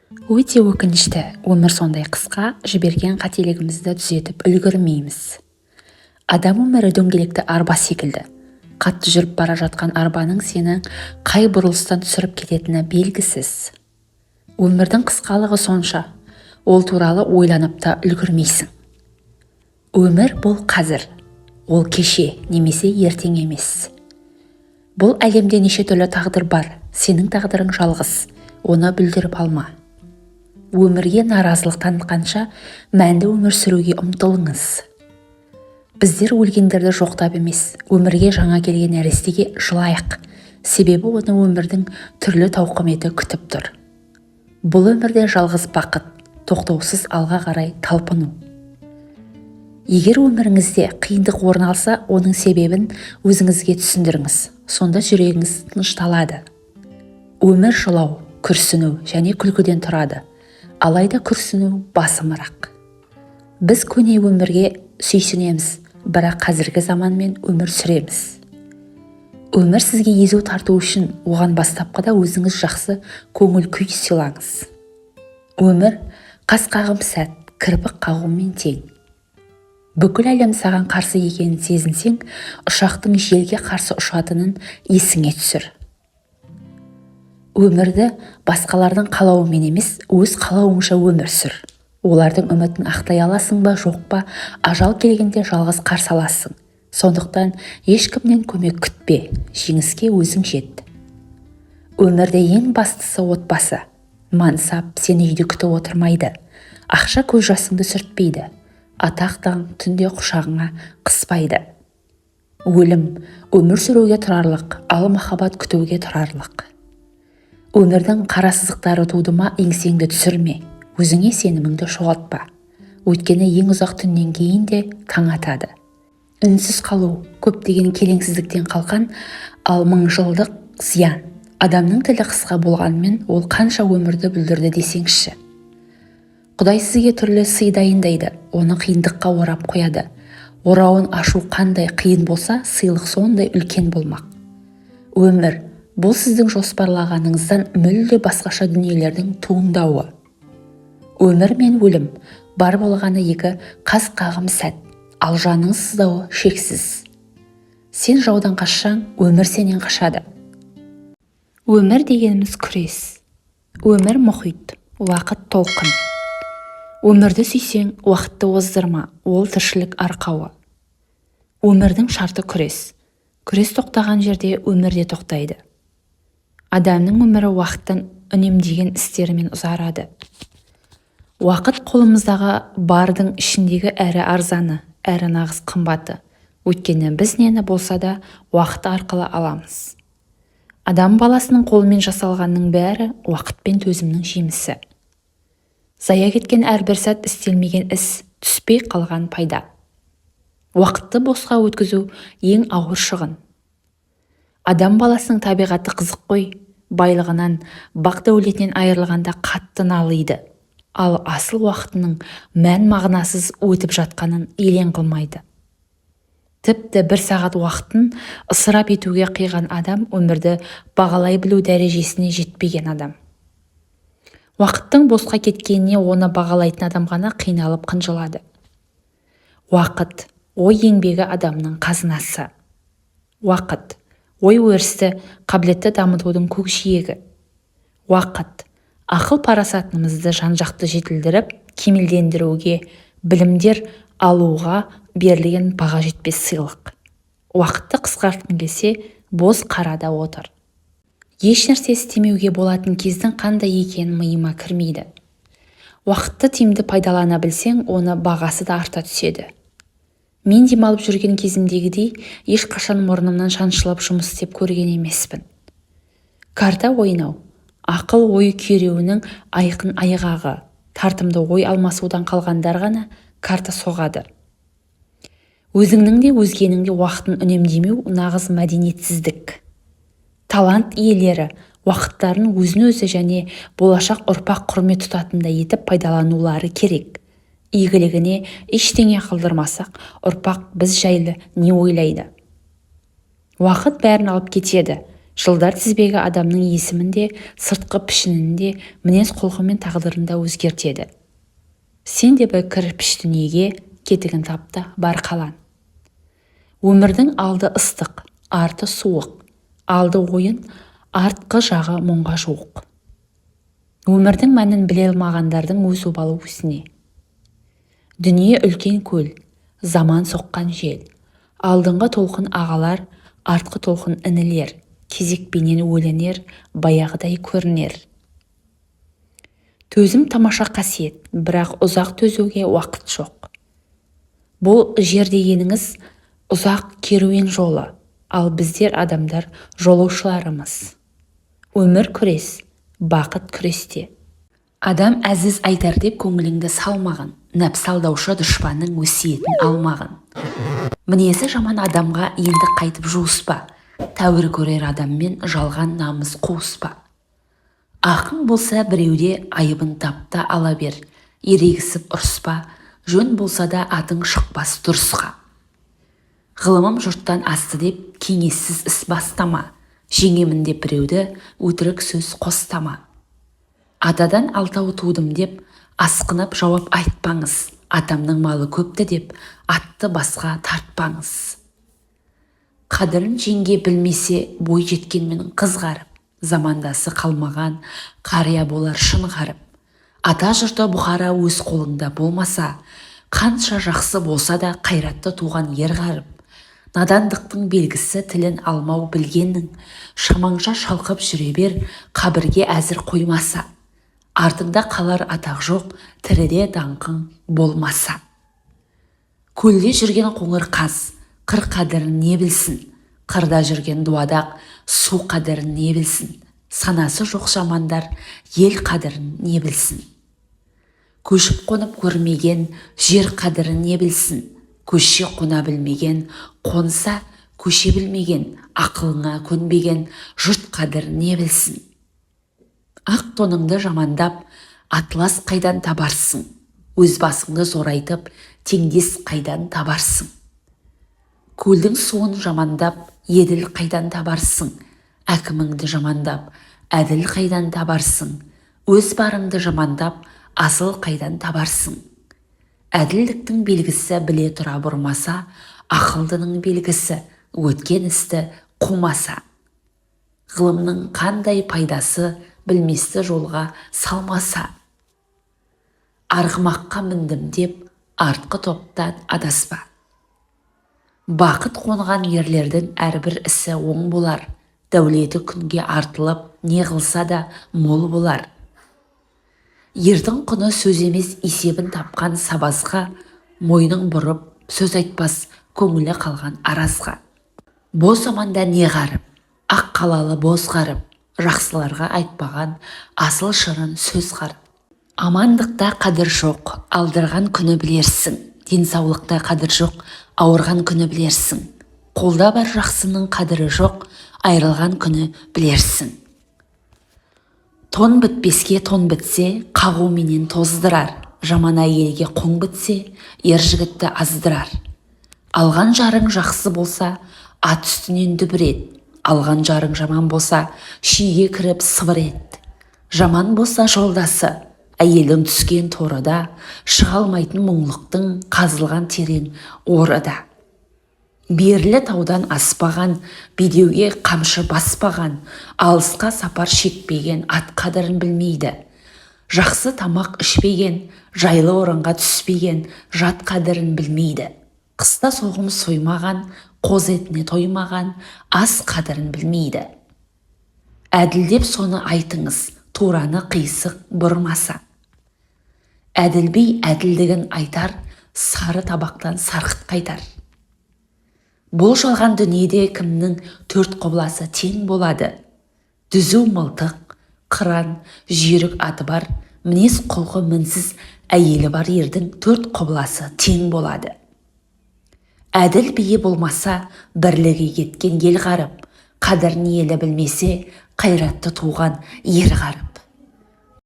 Өте өкінішті, өмір сондай қысқа, жіберген қателігімізді түзетіп үлгермейміз. Адам өмірі дөңгелекті арба секілді. Қатты жүріп бара жатқан арбаның сені қай бұрылыстан түсіріп кететіні белгісіз. Өмірдің қысқалығы сонша, ол туралы ойланып та үлгермейсің. Өмір бұл қазір, ол кеше немесе ертең емес. Бұл әлемде неше түрлі тағдыр бар, сенің тағдырың жалғыз, оны бүлдіріп алма. Өмірге наразылық танытқанша, мәнді өмір сүруге ұмтылыңыз. Біздер өлгендерді жоқтап емес, өмірге жаңа келген нәрестеге жылайық, себебі оны өмірдің түрлі тауқыметі күтіп тұр. Бұл өмірде жалғыз бақыт — тоқтаусыз алға қарай талпыну. Егер өміріңізде қиындық орын алса, оның себебін өзіңізге түсіндіріңіз, сонда жүрегіңіз тынышталады. Өмір жылау, күрсіну және күлкіден тұрады, алайда күрсіну басымырақ. Біз көне өмірге сүйсінеміз, бірақ қазіргі заманмен өмір сүреміз. Өмір сізге езу тарту үшін оған бастапқыда өзіңіз жақсы көңіл күй сыйлаңыз. Өмір қас қағым сәт, кірпік қағумен тең. Бүкіл әлем саған қарсы екенін сезінсең, ұшақтың желге қарсы ұшатынын есіңе түсір. Өмірді басқалардың қалауымен емес, өз қалауыңша өмір сүр. Олардың үмітін ақтай аласың ба, жоқ па, ажал келгенде жалғыз қарсы аласың. Сондықтан ешкімнен көмек күтпе, жеңіске өзің жет. Өмірде ең бастысы — отбасы. Мансап сені үйде күтіп отырмайды, ақша көз жасыңды сүртпейді, атақ даңқ түнде құшағыңа қыспайды. Өлім өмір сүруге тұрарлық, ал махаббат күтуге тұрарлық. Өмірдің қара сызықтары туды ма, еңсеңді түсірме, өзіңе сеніміңді жоғалтпа, өйткені ең ұзақ түннен кейін де таң атады. Үнсіз қалу көптеген келеңсіздіктен қалқан, ал мыңжылдық зиян. Адамның тілі қысқа болғанымен, ол қанша өмірді бүлдірді десеңізші. Құдай сізге түрлі сый дайындайды, оны қиындыққа орап қояды. Орауын ашу қандай қиын болса, сыйлық сондай үлкен болмақ. Өмір — бұл сіздің жоспарлағаныңыздан мүлде басқаша дүниелердің туындауы. Өмір мен өлім бар болғаны екі қас қағым сәт, ал жанның сыздауы шексіз. Сен жаудан қашсаң, өмір сенен қашады. Өмір дегеніміз — күрес. Өмір — мұхит, уақыт — толқын. Өмірді сүйсең, уақытты оздырма, ол тіршілік арқауы. Өмірдің шарты — күрес. Күрес тоқтаған жерде өмір де тоқтайды. Адамның өмірі уақыттан үнемдеген істерімен ұзарады. Уақыт — қолымыздағы бардың ішіндегі әрі арзаны, әрі нағыз қымбаты, өйткені біз нені болса да уақыт арқылы аламыз. Адам баласының қолымен жасалғанның бәрі уақыт пен төзімнің жемісі. Зая кеткен әрбір сәт — істелмеген іс, түспей қалған пайда. Уақытты босқа өткізу — ең ауыр шығын. Адам баласының табиғаты қызық қой: байлығынан, бақ дәулетінен айырылғанда қатты налиды, ал асыл уақытының мән мағынасыз өтіп жатқанын елең қылмайды. Тіпті бір сағат уақытын ысырап етуге қиған адам өмірді бағалай білу дәрежесіне жетпеген адам. Уақыттың босқа кеткеніне оны бағалайтын адам ғана қиналып, қынжылады. Уақыт — ой еңбегі, адамның қазынасы. Уақыт — ой өрісті, қабілетті дамытудың көкжиегі. Уақыт — ақыл парасатымызды жан-жақты жетілдіріп, кемелдендіруге, білімдер алуға берілген баға жетпес сыйлық. Уақытты қысқартқың келсе, боз қарада отыр. Ешнәрсе істемеуге болатын кездің қандай екені миыма кірмейді. Уақытты тиімді пайдалана білсең, оны бағасы да арта түседі. Мен демалып жүрген кезімдегідей ешқашан мұрнымнан шаншылып жұмыс істеп көрген емеспін. Карта ойнау — ақыл ой күйреуінің айқын айғағы. Тартымды ой алмасудан қалғандар ғана карта соғады. Өзіңнің де, өзгенің де уақытын үнемдемеу — нағыз мәдениетсіздік. Талант иелері уақыттарын өзін-өзі және болашақ ұрпақ құрмет тұтатындай етіп пайдаланулары керек. Игілігіне ештеңе қалдырмасақ, ұрпақ біз жайлы не ойлайды? Уақыт бәрін алып кетеді. Жылдар тізбегі адамның есімін де, сыртқы пішінін де, мінез-құлқы мен тағдырын да өзгертеді. Сен де бір кірпіш дүниеге кетігін тап та бар қалан. Өмірдің алды ыстық, арты суық, алды ойын, артқы жағы мұңға жуық. Өмірдің мәнін біле алмағандардың өз обалы өзіне. Дүние үлкен көл, заман соққан жел. Алдыңғы толқын ағалар, артқы толқын інілер, кезекпенен өлінер, баяғыдай көрінер. Төзім тамаша қасиет, бірақ ұзақ төзуге уақыт жоқ. Бұл жер дегеніңіз ұзақ керуен жолы, ал біздер адамдар жолаушыларымыз. Өмір күрес, бақыт күресте. Адам әзіз айтар деп көңіліңді салмағын, нәпсі алдаушы дұшпанның өсиетін алмағын. Мінезі жаман адамға енді қайтып жуыспа, тәуір көрер адаммен жалған намыс қуыспа. Ақың болса біреуде айыбын тап та ала бер, ерегісіп ұрыспа, жөн болса да атың шықпас дұрысқа. Ғылымым жұрттан асты деп кеңессіз іс бастама, жеңемін деп біреуді өтірік сөз қостама. Атадан алтау тудым деп асқынып жауап айтпаңыз, атамның малы көпті деп атты басқа тартпаңыз. Қадірін жеңге білмесе бой жеткенмен қыз қарып, замандасы қалмаған қария болар шын ғаріп. Ата жұрты Бұхара өз қолыңда болмаса, қанша жақсы болса да қайратты туған ер ғаріп. Надандықтың белгісі тілін алмау білгеннің, шамаңша шалқып жүре бер, қабірге әзір қоймаса. Артыңда қалар атақ жоқ, тіріде даңқың болмаса. Көлде жүрген қоңыр қаз, қыр қадірін не білсін, қырда жүрген дуадақ, су қадірін не білсін, санасы жоқ жамандар ел қадірін не білсін. Көшіп қонып көрмеген жер қадірін не білсін, көше қона білмеген, қонса көше білмеген, ақылыңа көнбеген жұрт қадірін не білсін. Ақ тоныңды жамандап, атлас қайдан табарсың, өз басыңды зорайтып, теңдес қайдан табарсың. Көлдің суын жамандап, еділ қайдан табарсың, әкіміңді жамандап, әділ қайдан табарсың, өз барыңды жамандап, асыл қайдан табарсың. Әділдіктің белгісі біле тұра бұрмаса, ақылдының белгісі өткен істі қумаса. Ғылымның қандай пайдасы білместі жолға салмаса. Арғымаққа міндім деп артқы топтан адаспа. Бақыт қонған ерлердің әрбір ісі оң болар, дәулеті күнге артылып, не қылса да мол болар. Ердің құны сөз емес есебін тапқан сабазға, мойнын бұрып, сөз айтпас көңілі қалған аразға. Боз заманда не ғаріп, ақ қалалы боз ғаріп, жақсыларға айтпаған асыл шырын сөз ғаріп. Амандықта қадір жоқ, алдырған күні білерсің, денсаулықта қадір жоқ, ауырған күні білерсің. Қолда бар жақсының қадірі жоқ, айырылған күні білерсің. Тон бітпеске тон бітсе, қағуменен тоздырар, жаман әйелге қоң бітсе, ер жігітті аздырар. Алған жарың жақсы болса, ат үстінен дүбір ет, алған жарың жаман болса, шиге кіріп сыбыр ет. Жаман болса жолдасы, әйелдің түскен торы да, шыға алмайтын мұңлықтың қазылған терең оры да. Берлі таудан аспаған, бедеуге қамшы баспаған, алысқа сапар шекпеген ат қадірін білмейді. Жақсы тамақ ішпеген, жайлы орынға түспеген жат қадірін білмейді. Қыста соғым соймаған, қоз етіне тоймаған, ас қадірін білмейді. Әділ деп соны айтыңыз, тураны қисық бұрмаса. Әділ би әділдігін айтар, сары табақтан сарқыт қайтар. Бұл жалған дүниеде кімнің төрт құбыласы тең болады? Түзу мылтық, қыран, жүйрік аты бар, мінез құлқы мінсіз әйелі бар ердің төрт құбыласы тең болады. Әділ биі болмаса, бірлігі кеткен ел ғарып, қадірін елі білмесе, қайратты туған ер ғарып.